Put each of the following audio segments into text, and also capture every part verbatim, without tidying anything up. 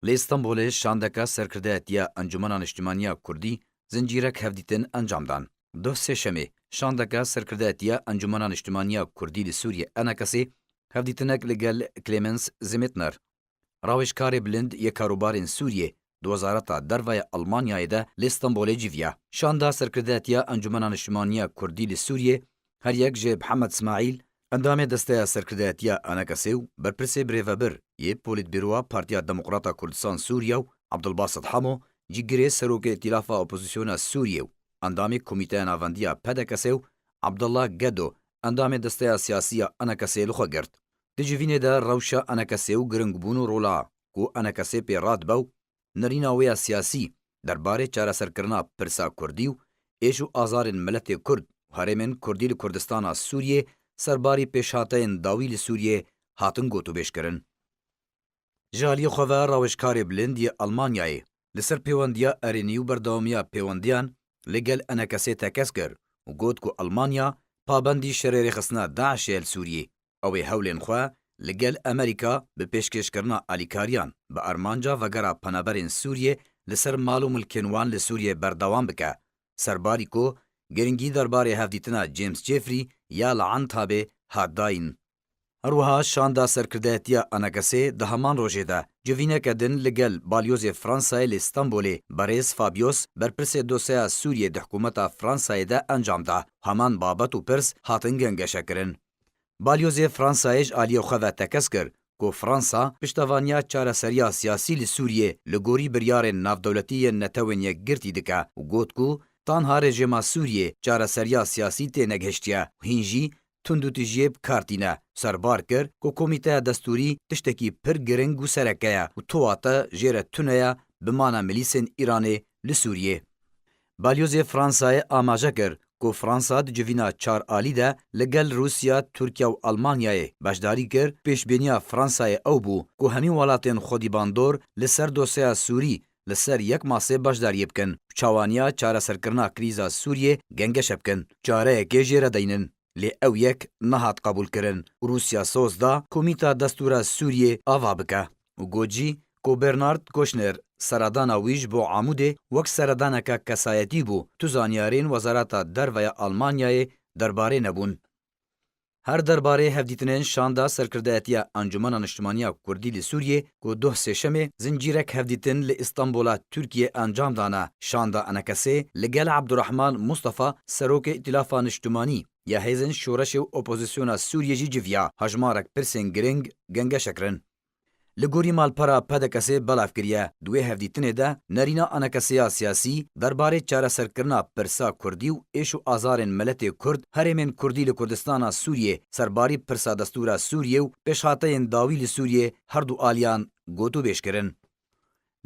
Li Îstanbulê şandeka serkirdayetiya Encûmena Niştimaniya Kurdî zincîrek hevdîtin encam dan. Duh Sêşemê şandeka serkirdayetiya Encûmena Niştimaniya Kurdî li Sûriyê, ENKSê, hevdîtinek li gel Clemens Zimetner, rawêjkarê bilind yê karûbarên Sûriyê di Wezareta Derve ya Almanyayê de li Stenbolê civiya. Şanda serkirdayetiya Encûmena Niştimaniya Kurdî li Sûriyê her yek ji Mihemed Smaîl, endamê desteya serkirdayetiya ENKSê û berpirsê birêvebir yê Polîtbîroya Partiya Demokrata Kurdistan Sûriye û Abdulbasit Hemo, cîgirê serokê Îtîlafa Opozîsyona Sûriyê û endamê Komîteya Navendî ya PDKSê û Abdullah Gedo, endamê desteya siyasî ya ENKSê li xwe girt. Di civînê de rewşa ENKSê û giringbûn û rola ku ENKSê pê radibe û nerîna wê ya siyasî derbarê çareserkirina pirsa Kurdî û êş û azarên miletê Kurd û herêmên Kurdî li Kurdistana Sûriyê serbarî pêşhateyên dawî li Sûriyê hatin gotûbêjkirin. Ji aliyê xwe ve rawêjkarê bilind yê Almanyayê li ser pêwendiya erênî û berdewamiya pêwendiyan li gel ENKSê tekez kir û got ku Almanya pabendî şerê rêxistina DAIŞê ye li Sûriyê. Ew ê hewlên xwe li gel Amerîka bi pêşkêşkirina alîkariyan bi armanca vegera penaberên Sûriyê li ser mal û milkên wan li Sûriyê berdewam bike. Serbarî ku giringî derbarê hevdîtina James Jeffrey ya li Entabê hat dayîn. Her wiha şanda serkirdayetiya ENKSê di heman rojê de civîneke din li gel balyozê Fransayê li Stenbolê, berêz Fabius, berpirsê dosyeya Sûriyê di hikûmeta Fransayê de encam da. Heman babet û pirs hatin gengeşekirin. Balyozê Fransayê ji aliyê xwe ve tekez kir ku Fransa piştevaniya çareseriya siyasî li Sûriyê li gorî biryarên navdewletî yên Netewên Yekgirtî dike û got ku tanha rejîma Sûriyê çareseriya siyasî tênegihiştiye û hîn jî tundûtijiyê bi kar tîne. Serbar kir ku komîteya destûrî tiştekî pir giring û sereke ye û tuwate jê re tune ye bi mana milîsên Îranê li Sûriyê. Balyozê Fransayê amaje kir ku Fransa di civîna çar alî de li gel Rûsya, Tirkiye û Almanyayê beşdarî kir. Pêşbîniya Fransayê ew bû ku hemî welatên xwedîbandor li ser dosyeya Sûrî li ser yek masê beşdariyê bikin û çawaniya çareserkirina krîza Sûriyê gengeşe bikin, çareyekê jê re deynin. Lê ew yek nehat qebûlkirin û Rûsya soz da komîta destûra Sûriyê ava bike û got jî ku Bernard Kouchner seredana wî ji bo Amûdê wek seredaneke kesayetî bû, tu zanyarên Wezareta Derve ya Almanyayê derbarê nebûn. Her derbarê hevdîtinên şanda serkirdayetiya Encûmena Niştimaniya Kurdî li Sûriyê ku duh Sêşemê zincîrek hevdîtin li Îstanbula Tirkiyê encam dane, şanda ENKSê li gel Abdurrahman Mustafa, serokê Îtîlafa Niştimanî ya Hêzên Şoreşê û Opozîsyona Sûriyê jî civiya, hejmarek pirsên giring gengeşe kirin. Li gorî malpera PDKSê belav kiriye, di wê hevdîtinê de nerîna ENKSê ya siyasî derbarê çareserkirina pirsa Kurdî û êş û azarên miletê Kurd, herêmên Kurdî li Kurdistana Sûriyê, serbarî pirsa destûra Sûriyê û pêşhateyên dawî li Sûriyê her du aliyan gotûbêj kirin.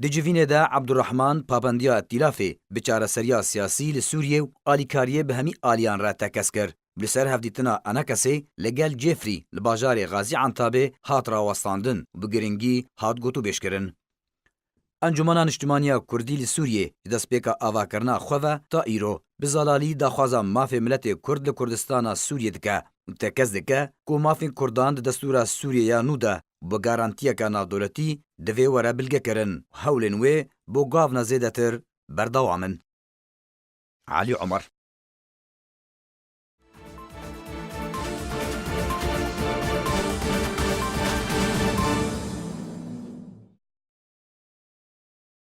Di civînê de Abdurrahman pabendiya îtîlafê bi çareseriya siyasî li Sûriyê û alîkariyê bi hemî aliyan re tekez kir. Li ser hevdîtina ENKSê li gel Jeffrey li bajarê Gazî Entabê hat rawestandin û bi giringî hat gotûbêjkirin. Encûmena Niştimaniya Kurdî li Sûriyê ji destpêka avakirina xwe ve ta îro bi zelalî daxwaza mafê miletê Kurd li Kurdistana Sûriyê dike û tekez dike ku mafên Kurdan di destûra Sûriyê ya nû de bi garantiyeke navdewletî divê were bilgekirin û hewlên wê bo gavna zêdetir berdewam in. Elî Omer.